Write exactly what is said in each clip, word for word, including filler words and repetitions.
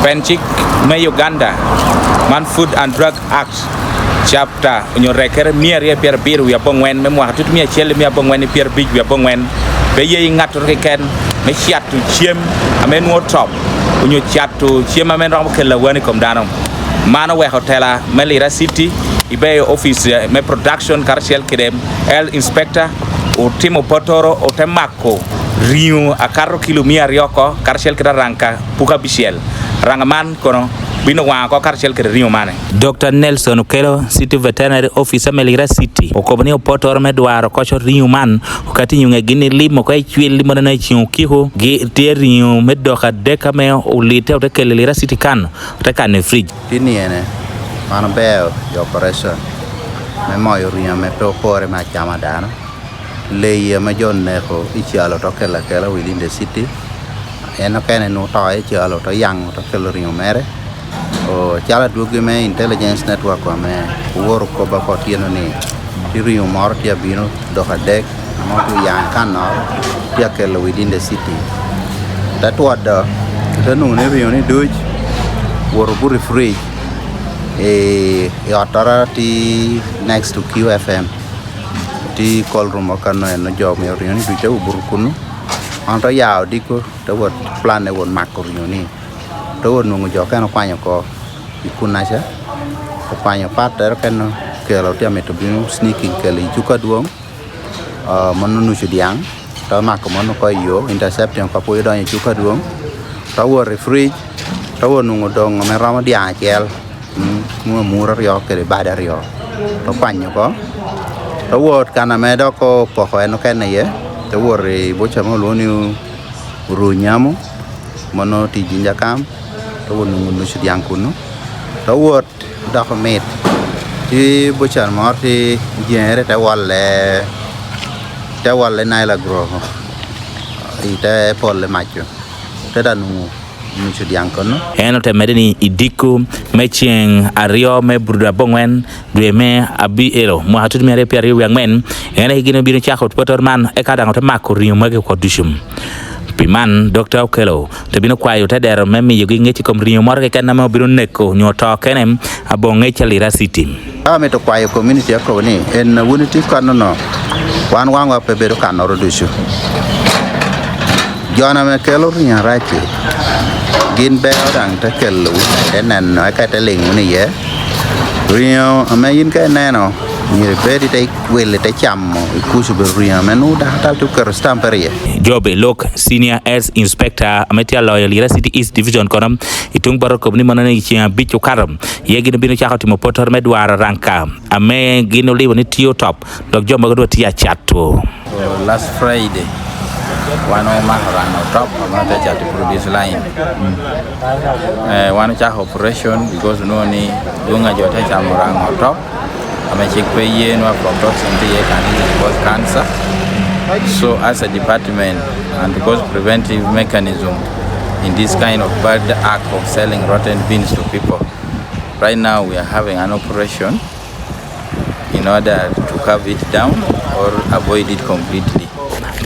Pien cik me Uganda, man Food and Drug Act, chapter onyo rekkere mia aryo pyerabiro wie aboŋwen me mwaka tut mia acel mia aboŋwen pyerabic wie aboŋwen, pe ye i ŋattoro keken me cato cem ame nwoŋo top, onyo cato cem ame romo kelo awano i kom dano. Man oweko tela me Lira City, ibeyo ofice me production karacel kede health inspector, otimo pottoro, ote mako riŋo akato kilo mia aryo oko, karacel kede araŋa puku abicel. Araŋa man kono bino waŋo oko karacel kede riŋo mane. Doctor Nelson Okello, City Veterinary Officer me Lira City, okobo ni opottoro me dwaro koco riŋo man okati i nyoŋegi ni lim oko i cwil i monene i ceŋ okiko, gi tye riŋo me dok adek ame olite ote kelo i Lira City kan, ote kano i fridge. Tin ni ene, wan obeo i operation me moyo riŋo ame pe opore me acama dano. Leyi ame jo oneko i calo te kelo akela within the city. En okene nwoŋo oto i calo, te yaŋo, te kelo riŋo mere. O, calo adwoggi me intelligence network ame owoto kop oko otyeno ni, tye riŋo moro tye abino dok adek, ame otye oyaŋ i kannoro, tye akelo within the city. Te twoddo, te nwoŋo ni riŋo ni duc owoto obuto i fridge i, i ottoro atir next to Q F M. Tye i cold room okano, en jo omio riŋo ni duc te obuto kunnu. Wan te yao odiko, te wot plan me wot mako riŋo ni. Te wot nwoŋo jo okene okwanyo oko i kunnaca, okwanyo part tere okene okelo, tye amito bino sneaking kelo i cuka adwoŋ, ah, mano nucu dyaŋ, te mako mano oko i yo, intercepting oko pwod odonyo i cuka adwoŋ, te wot i fridge, te wot nwoŋo doŋ ame romo dyaŋ acel, mm, nwoŋo amura aryo kede bade aryo, te kwanyo oko, te wot kan ame dok opoko en okene iye, te wot i buca mo olwoŋo ni Oru Nyamo, mano tye i Jinja Kam, te wot nwoŋo nucu dyaŋ kunnu, te wot dok omit. Tye bucan moro tye i jeŋere, te wolle, te wolle Nile Agro, i te pole mac-cu, te daŋ nwoŋo nucu dyaŋ kunnu. En ote medde ni i diko me ceŋ aryo me Burudo aboŋwen, dwe me abicel, mwaka tutu mia aryo pyeraryo wie aŋwen, en aye gin obino cako potoro man, eka daŋ ote mako riŋo magi oko ducu. Pi man, Dokta Okello te bino kwayo otedero me miyogi ŋec i kom riŋo moro keken ame obino neko onyo to kene aboŋ ŋec a Lira City. Ka amito kwayo community akobo ni, en wun itye kannono, wan waŋwa pe bedo kannoro ducu. Jo ame kelo riŋo arac-ci, gin beo daŋ te kelo, te neno, eka te liŋ wunu iye. Riŋo ame in ka ineno, myero ibed ite wil, ite camo, ikuc obedo riŋo ame nwoŋo dako tal te oketo stamp iye. Job Elok, Senior Health Inspector, ame tye aloyo Lira City East Division kono, i tuŋ bot okobo ni mano ni i ceŋ abic okato, iye gin obino cako timo potoro me dwaro ranka, ame gin olibo ni tye otop, dok jo mogo dok tye acato. So, last Friday, wan omako raŋo top, ame te cato i produce line. Eh, wan ocako operation because onwoŋo ni dwoŋ a jo te camo raŋo top, ame cik pe ye nwa aflatoxin tye iye kan i cause cancer. So as a department, and because preventive mechanism in this kind of bad act of selling rotten beans to people, right now we are having an operation in order to curb it down or avoid it completely.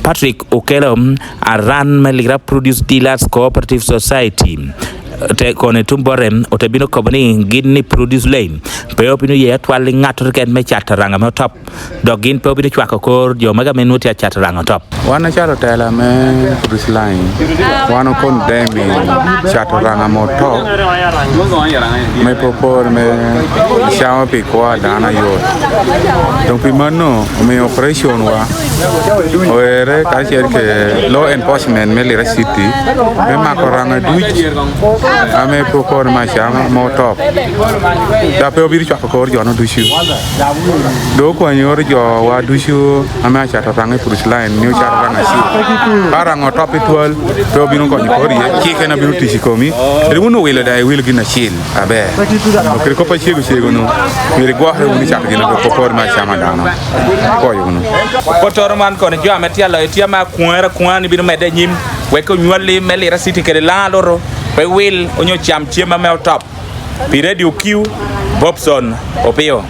Patrick Okello, aran me Lira Produce Dealers Cooperative Society, te kono i tuŋ bote, ote bino kobo ni gin ni produce lane pe obino ye atwal i ŋattoro keken me cato raŋo ame otop, dok gin pe obino cwako kor jo mege ame nwoŋo tye acato raŋo otop. Wan acalo tela me Bruce Line, wan okondem i cato raŋa mo to, me popor me camo pi kwo a dano ayot. Doŋ pi mano, omio operation wa oere karacel ke law enforcement me Lira City me mako raŋa duc ame popor me acama mo top, dok pe obino cwako kor jo-nu ducu. Doŋ okwanyo oro jowa ducu ame acato raŋa i Bruce Line ni ocato raŋa acel. Ka raŋa otop i twal, pe obino konyo kori iye, cik en abino tic i komi. Kadi wun owilo daŋ iwilo gin acel aber. Kede kop acego cego-nu, myero igwokere wunu i cato gin adok kop oro me acama dano. Apwoyo wunu. Potoro man kono jo ame tye aloyo tye ame akwaŋere akwaŋa ni bino medde anyim, wek onywalli me Lira City kede Laŋa Loto, pe wil onyo cam cem ame otop. Pi Radio Q, Bobson Opio.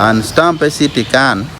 An stamp e city kan.